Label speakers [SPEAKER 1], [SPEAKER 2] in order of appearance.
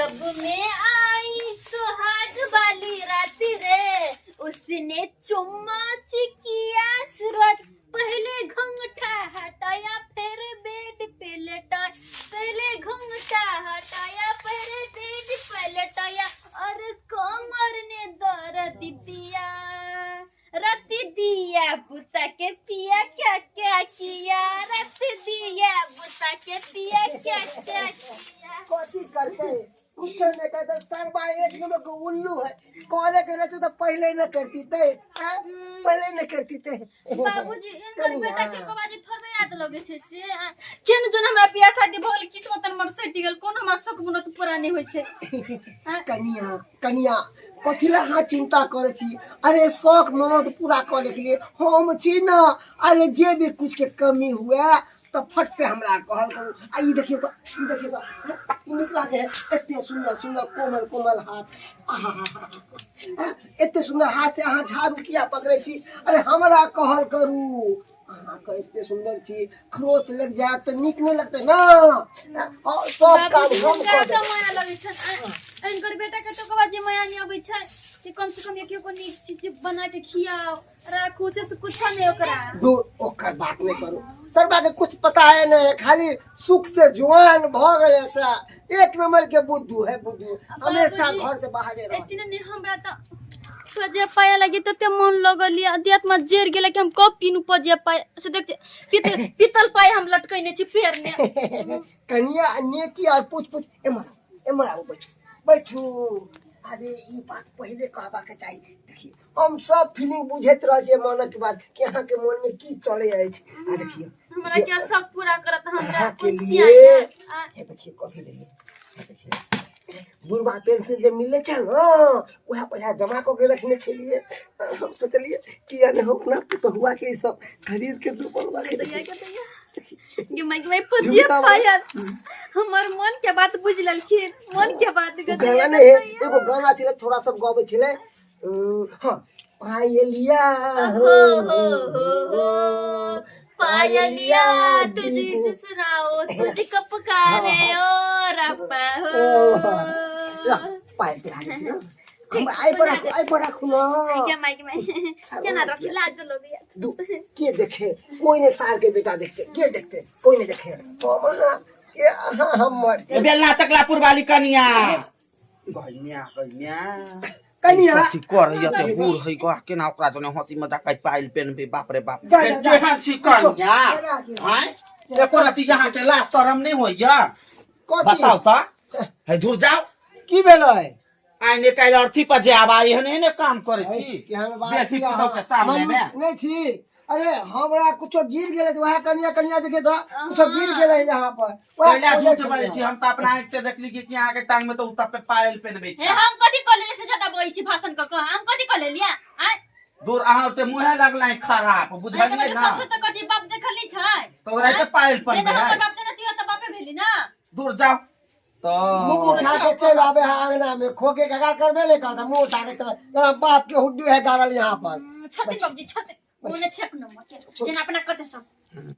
[SPEAKER 1] जब मैं आई सुहाग वाली रात रे, उसने चुम्मा से किया शुरुआत। पहले घूंघटा हटाया फिर बेड पे लेटाया, पहले घूंघटा हटाया फिर बेड पे लेटाया, और कमर ने दर्द दिया, रत दिया बुता के पिया क्या क्या किया, रत दिया बुता के पिया क्या क्या किया।
[SPEAKER 2] कथी करते कुछ नहीं कहते सरबा, एक नंबर के उल्लू है। करे के रहते तो पहले न करती ते, हैं? पहले न करती ते।
[SPEAKER 1] बाबूजी, इनकर बेटा के कबाजी थोड़बे याद लगे छै से केन जोन हमरा बियाह शादी भऽ गेल, किस्मत हमर सटि गेल, कोनो हमरा शौक मनत पूरा नहि होइ छै। हाँ?
[SPEAKER 2] कनिया कनिया, कथी लए अहाँ चिंता करै छी? अरे शौक मनोत पूरा करे के लिए हम छी न। अरे जे भी कुछ के कमी हुए तऽ फट से हमरा कहल करू। आ ई देखियौ तऽ, ई देखियौ तऽ, ई नीक लागे है? एते सुंदर सुंदर कोमल कोमल हाथ, आहा, एते सुंदर हाथ से अहाँ झाड़ू किया पकड़ै छी? अरे हमरा कहल करू, अहाँके एते सुंदर छी, खरोच लग जायत तऽ नीक नहि लगतै ने। हाँ, सब काम
[SPEAKER 1] बाबूजी,
[SPEAKER 2] हम
[SPEAKER 1] हुनका
[SPEAKER 2] कऽ
[SPEAKER 1] तऽ
[SPEAKER 2] देबै।
[SPEAKER 1] माया लगै छनि। हिनकर बेटा के तो कहबा जे माया नहि अबै छै कि कम से कम एक को नीक चीज बना के खियाओ राखू, से तो कुछो नहीं ओकरा।
[SPEAKER 2] दू ओकर बात नहीं करू, सरबा के कुछ पता है नहीं, खाली सुख से जुआन भ गेले से एक नंबर के बुद्धू है, बुद्धू हमेशा
[SPEAKER 1] बाबूजी,
[SPEAKER 2] घर से बाहरे रह।
[SPEAKER 1] एतना नहीं हमरा तो पजिया पाया लगी तते मन लगल या देहात में जरि गेलै कि हम कब पीनू पजिया पाया से देख पीतल पीतल पाया हम लटकैने छी पेड़ ने।
[SPEAKER 2] कनिया नेकी और पूछ पूछ, एम्हर आउ, एम्हर आउ, बैठू बैठू। अरे ई बात पहिले कहबा के चाही। देखिए हम सब फीलिंग बुझैत रह छियै मनक बात कि अहाँके मन में की चले अछि। आ देखियौ
[SPEAKER 1] हमरा के सब पूरा करत हमरा
[SPEAKER 2] अहाँके
[SPEAKER 1] खुशी
[SPEAKER 2] लिए
[SPEAKER 1] आ
[SPEAKER 2] हे देखियौ कथी लेलियै। हे देखियौ बुढ़वा पेंशन जे मिलै छै ने, उएह पैसा जमा कऽ के रखने छलियै। हम सोचलियै किया ने हम अपना पुतहुआ के ई सब खरीद के दू बनवा के।
[SPEAKER 1] दैया
[SPEAKER 2] देखियौ
[SPEAKER 1] के दैया गे माय गे माय, पजिया
[SPEAKER 2] झुमका
[SPEAKER 1] पायल हमर मन के बात बुझ लेलखिन, मन के बात गे
[SPEAKER 2] गाना
[SPEAKER 1] दैया
[SPEAKER 2] नहि है, एगो गाना छलै, छोरा सब गबै छलै, हाँ, पायलिया
[SPEAKER 1] हो हो हो हो पायलिया तुझी सुनाओ तुझको पुकारे ओ रब्बा हो।
[SPEAKER 2] ल पायल पहिरा दै छी न। हमरा आइ पर राखू, आइ पर राखू न।
[SPEAKER 1] के माय के माय केना रखी, लाज लगैया।
[SPEAKER 2] दू के देखे? कोई नहीं, सार के बेटा देखते, के देखते? कोई नहीं देखे। हम अहाँ के अहाँ हमर
[SPEAKER 3] ए बेलना चकला पुरवाली कनिया गइन्या गइन्या
[SPEAKER 2] कनिया
[SPEAKER 3] कथी करैया ते बूढ़ है गा, केना ओकरा जने हंसी मजाक के पाइल पेनबे, बाप रे बाप।
[SPEAKER 2] जा, जा, जा।
[SPEAKER 3] केहन छी कनिया?
[SPEAKER 2] केना की?
[SPEAKER 3] आँय, एको रति यहाँ के लाज शरम नहीं होइया?
[SPEAKER 2] कथी?
[SPEAKER 3] बताउ त है, दूर जाओ।
[SPEAKER 2] की भेलै?
[SPEAKER 3] आइ ने काल्हि अर्थी पर जे आब एहन एहने काम करै छी
[SPEAKER 2] केहन बात
[SPEAKER 3] बेटी
[SPEAKER 2] छी
[SPEAKER 3] पुतहु
[SPEAKER 2] अहाँ?
[SPEAKER 3] के सामने में।
[SPEAKER 2] मनुष्य नहि छी। अरे हमरा कुछो गिर गेलै तऽ वएह कनिया कनिया देखे तऽ कुछो गिर गेलै यहाँ पर, वएह
[SPEAKER 3] पहिले
[SPEAKER 2] खोजै
[SPEAKER 3] झूठ बजै छी।
[SPEAKER 2] छलियै।
[SPEAKER 3] हम तऽ अपना आँखि से देखली कि अहाँ के टांग में तऽ उतप पे पायल पेनबै
[SPEAKER 1] हे
[SPEAKER 3] छी।
[SPEAKER 1] हम कथी कऽ लेलियै से ज्यादा बजै छी भाषण कऽ कऽ? हम कथी कऽ लेलियै आँय?
[SPEAKER 3] दूर, अहाँ से मुँहे लगलै खराब, बुझलियै ना?
[SPEAKER 1] ससुर तऽ कथी बाप देखल नहि छै?
[SPEAKER 3] तऽ ओकरा के पायल
[SPEAKER 1] जे
[SPEAKER 3] पेनबै
[SPEAKER 1] हमर
[SPEAKER 3] है।
[SPEAKER 1] बाप देने तिहो तऽ बापे भेली ना।
[SPEAKER 3] दूर जाओ तो
[SPEAKER 2] मुंह उठा के चल आवे है अंगना में, खोके गगा करबे नहीं करता, मुंह उठा के चल, तेरा बाप के हुड्डी है गाड़ल यहाँ पर।
[SPEAKER 1] छथिन बाबूजी, छथिन, ओने छेक नंबर के जेना अपना करते सब।